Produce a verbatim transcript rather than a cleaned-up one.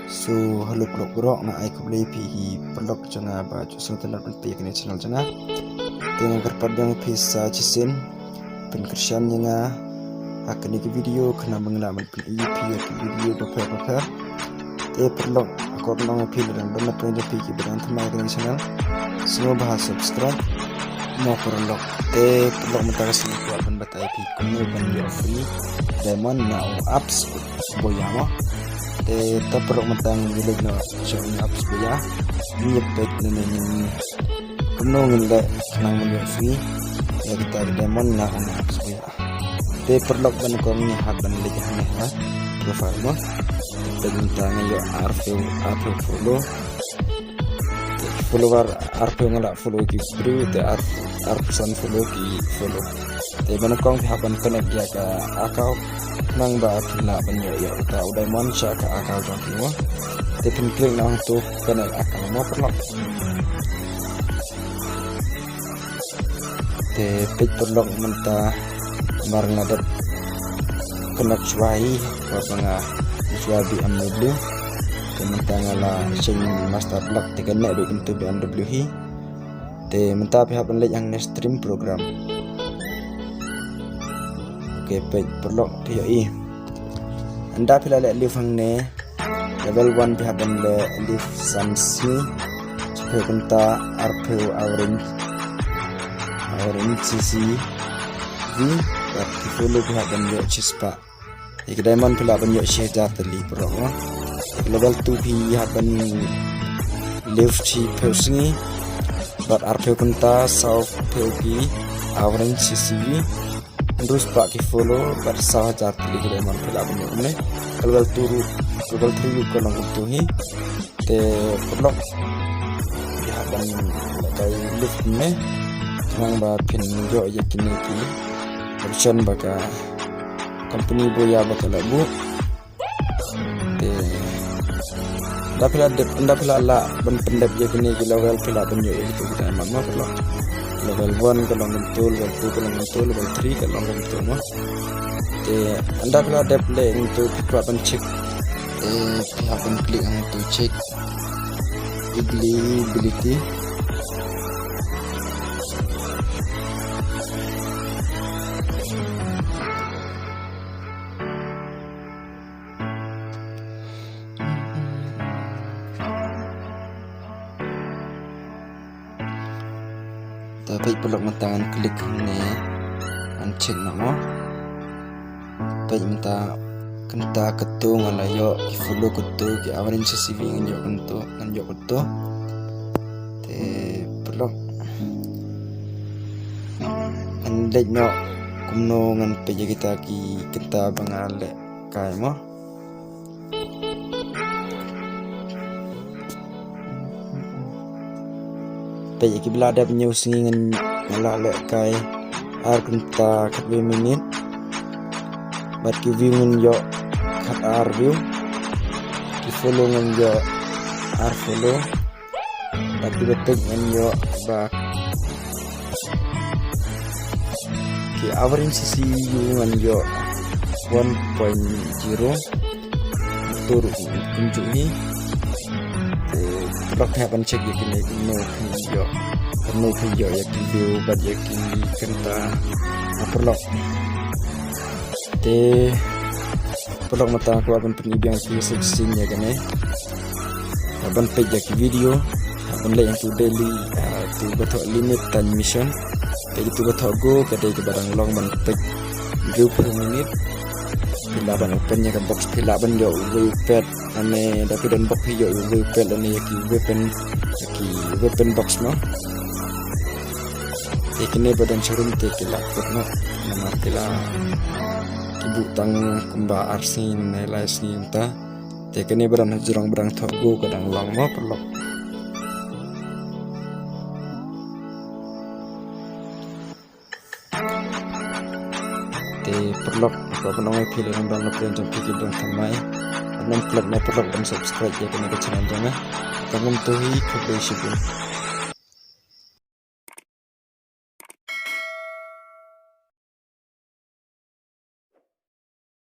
So, hello paralok, nga ai khublei phi ki paralok jong nga ba ju sngewtynnat ban peit ïa kane ka channel jong nga. Te nga kyrpad ïa phi sa shisien pynkyrshan ïa nga ha kane ka video khnang ba ngan lah ban pyni ïa phi ïa ki video bapher bapher. Te paralok, nga kwah ban ong ïa phi lada don na pdeng jong phi kiba dang thymmai ïa kane ka channel, sngewbha subscribe mo paralok. Te paralok, mynta ka sngi nga kwah ban batai ïa phi kumno ban ïoh free diamond na u apps Boya mo. Te to paralok, mynta ngin leit noh sha u apps Boya. Ngin ïa peit lane ngin kumno ngin leh khnang ban ïoh free ïa kita ki diamond na u apps Boya. Te paralok, ban kong ngi hap ban leit hangne ha profile mo. Te mynta nga ïoh arphew, arphew follow. Te follower arphew, nga lah follow ki briew, te ar, arphew san follow ki follow. Te ban kong phi hap ban connect ïa ka account khnang ba phin lah ban ïoh ïa uta u diamond sha ka account jong phi mo. Te phin click noh hangto connect account mo paralok. Te peit paralok, mynta namar nga dep connect shuwa hi, namar ba nga shuwa B M W. Te mynta nga la shim master lock, te kane beit kumto B M W hi. Te mynta phi hap ban leit hangne stream program. Ok, peit paralok, phi ïohi. Ynda phi la leh live hangne, level one phi hap ban leh live san sngi, shiphew kynta, arphew average, average C C V, bad ki follow phi hap ban ïoh shispah. Ïa ki diamond phi lah ban ïoh shi hajar tylli paralok mo. Level two phi hap ban live shiphew sngi, bad arphew kynta, sawphew ki average C C V, hynriew spah ki follow, bad saw hajar tylli ki diamond phi lah ban ïoh kumne. Level two ruh, level three ruh ka long kumto hi. Te paralok, phi hap ban lehkai live kumne khnang ba phin ïoh ïa kine ki option ba ka company Boya ba ka la buh. Te ynda phi la dep, ynda phi la lah ban pyndep ïa kine ki level, phi lah ban ïoh ïa kito ki diamond mo paralok. Level one ka long kumto, level two ka long kumto, level three ka long kumto mo. Te ynda phi la dep leh kumto, phi kwah ban check, te phi hap ban click hangto check eligibility. Te peit paralok, mynta ngan click hangne, ngan check noh mo. Peit mynta, kynta katto nga la ïoh ki follow katto, ki average C C V ngan ïoh katto, ngan ïoh katto. Te paralok, ngan leit noh kumno ngan peit ïa kita ki kynta ba nga lehkai mo. Peit ïa kiba la dep hynñiew sngi, ngan, nga la lehkai ar kynta khatwei minit. Bad ki view ngan ïoh khatar view. Ki follow ngan ïoh ar follow. Bad kiba peit ngan ïoh ba ki average C C U ngan ïoh one point zero. Tur kumjuh hi. Te paralok, phi hap ban check ïa kine kumno phi ïoh, kumno phi ïoh ïa ki view bad ïa ki kynta, paralok. Te paralok, mynta kwah ban pyni biang phi sa shisien ïa kane. Hap ban peit ïa ki video, hap ban leh ïa tu daily, ah, tu ba thoh limit time mission. Te tu ba thoh go ka dei kaba dang long ban peit hynriew phew minit. Phi lah ban open ïa ka box, phi lah ban ïoh uwei u pet, lane da phi don box phi ïoh uwei u pet, lane ïa ki weapon, ïa ki weapon box mo. Te kine ba don sharum te ki la kut noh, namar ki la, ki buh tang kumba ar sngi ne lai sngi mynta. Te kine ba don hajrong ba dang thoh go ka dang long mo, paralok. Te paralok, nga kwah ban ong ïa phi lada don na pdeng jong phi kiba dang thymmai, ym klet mo paralok ban subscribe ïa kane ka channel jong nga. Tang kumto hi, khublei shibun.